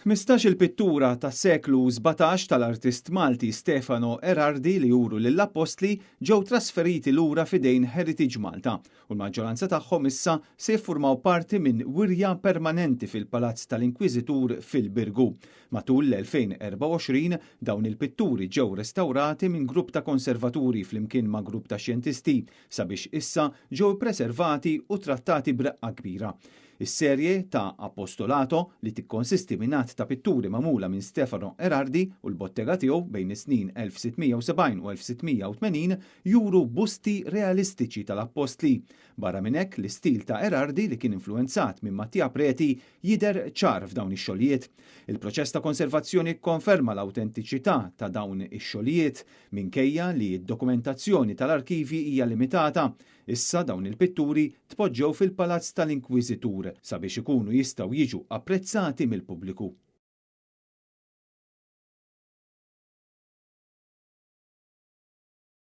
15-il pittura tas-seklu 17 tal-artist Malti Stefano Erardi li juru lill-Appostli ġew trasferiti lura f'idejn Heritage Malta u l-maġġoranza tagħhom issa se jiffurmaw parti minn wirja permanenti fil-Palazz tal-Inkwiżitur fil-Birgu. Matul l-2024 dawn il-pitturi ġew restawrati minn grupp ta' konservaturi flimkien ma' grupp ta' xjentisti sabiex issa ġew ippreservati u trattati b'reqqa kbira. Is-serje ta' Apostolato, li tikkonsisti minn għadd ta' pitturi magħmula minn Stefano Erardi u l-bottega tiegħu bejn is-snin 1670 u 1680, juru busti realistiċi tal-appostli. Barra minn hekk, l-istil ta' Erardi, li kien influwenzat minn Mattia Preti, jidher ċar f'dawn ix-xogħlijiet. Il-proċess ta' konservazzjoni kkonferma l-awtentiċità ta' dawn ix-xogħlijiet, minkejja li d-dokumentazzjoni tal-arkivji hija limitata. Issa dawn il-pitturi tpoġġew fil-Palazz tal-Inkwiżitur sabiex ikunu jistgħu jiġu apprezzati mill-pubbliku.